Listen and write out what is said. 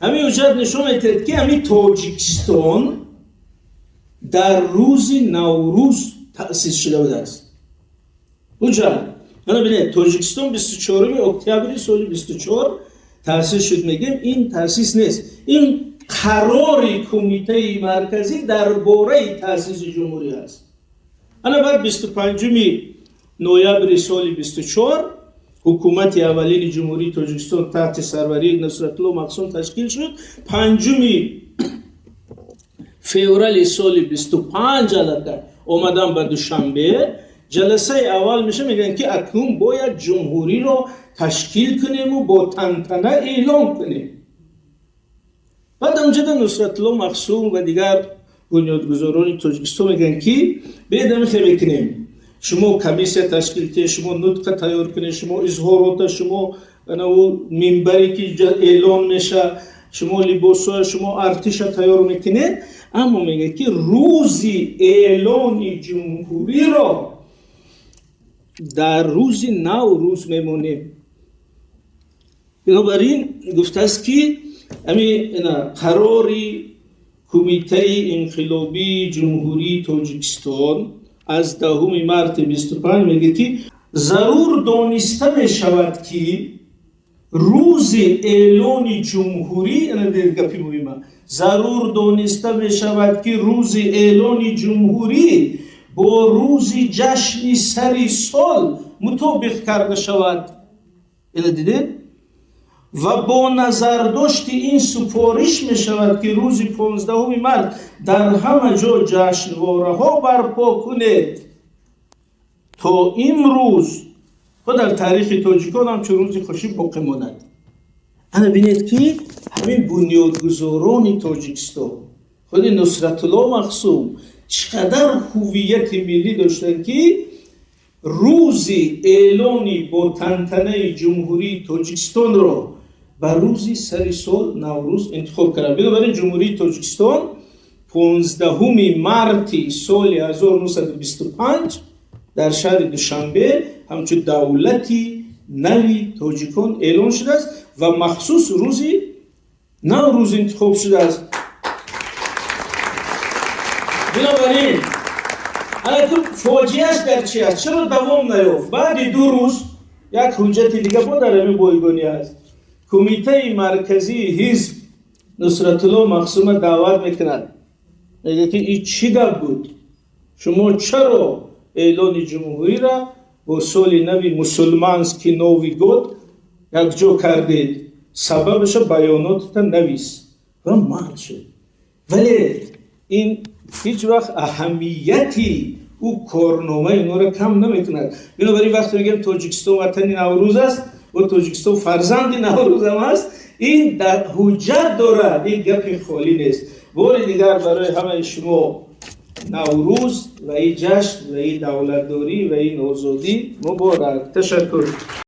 Ҳамин ҳуҷҷат нишон медиҳад, ки ҳамин Тоҷикистон дар рӯзи Наврӯз таъсис шуда будааст. Ҳуҷҷат мана бинед: Тоҷикистон 24 октябри соли 24 таъсис шуд. Мегӯем, ин таъсис нест, ин қарори Кумитаи Марказӣ дар бораи таъсиси ҷумҳурӣ аст. Ана баъд 25 ноябри соли 24 ҳукумати аввалини Ҷумҳурии Тоҷикистон таҳти сарварии Нусратулло Махсум ташкил шуд. 5 феврали соли 25 аллакай омадан ба Душанбе, ҷаласаи аввал меша. Мегӯянд, ки акнун бояд ҷумҳуриро ташкил кунему бо тантана эълон кунем. Баъд онҷода Нусратулло Махсум ва дигар бунёдгузорони Тоҷикистон мегӯянд, ки биед, амихе мекунем: шумо комиссия ташкил кунед, шумо нутқа тайёр кунед, шумо изҳорота, шумо минбаре ки эълон меша, шумо либосҳоя, шумо артиша тайёр мекунед. Аммо мегӯяд, ки рӯзи эълони ҷумҳуриро дар рӯзи Наврӯз мемонем. Бинобар ин гуфтааст, ки ами қарори Кумитаи инқилобии Ҷумҳурии Тоҷикистон аз 10 марти 25 мегӯяд, ки зарур дониста мешавад, ки рӯзи эълони ҷумҳурӣ, гапи муҳима, зарур дониста мешавад, ки рӯзи эълони ҷумҳурӣ бо рӯзи ҷашни сари сол мутобиқ карда шавад. Ина дидед? Ва бо назардошти ин супориш мешавад, ки рӯзи 15 март дар ҳама ҷо ҷашнвораҳо барпо кунед, то имрӯз то дар таърихи тоҷикон ҳамчун рӯзи хушӣ боқӣ монад. Ана бинед, ки ҳамин бунёдгузорони Тоҷикистон, худи Нусратулло Махсум, чӣ қадар ҳуввияти миллӣ доштанд, ки рӯзи эълони бо тантанаи Ҷумҳурии Тоҷикистонро ба рӯзи сари сол, Наврӯз, интихоб карданд. Бинобар ин Ҷумҳурии Тоҷикистон 15 марти соли 1925 дар шаҳри Душанбе ҳамчун давлати нави тоҷикон эълон шудааст ва махсус рӯзи Наврӯз интихоб шудааст. Бинобар ин фоҷиаш дар чи аст? Чаро давом наёфт? Баъди 2 рӯз як ҳуҷҷати дига бо дар ҳамин бойгонӣ аст. Кумитаи Марказии ҳизб Нусратулло Махсума даъват мекунад, мегӯяд, ки и чӣ гап буд? Шумо чаро эълони ҷумҳуриро бо соли нави мусулманский Новый год якҷо кардед? Сабабаша баёнотата навис. Ва манъ шуд. Вале ин ҳеҷ вақт аҳамияти ӯ корномаи онҳоро кам намекунад. Бинобар ин вақте мегӯем, Тоҷикистон ватани Наврӯз аст ва Тоҷикистон фарзанди Наврӯзам аст, ин ҳуҷҷат дорад, ин гапи холӣ нест. Бори дигар барои ҳамаи шумо Наврӯз ва ин ҷашн ва ин давлатдорӣ ва ин озодӣ муборак. Ташаккур.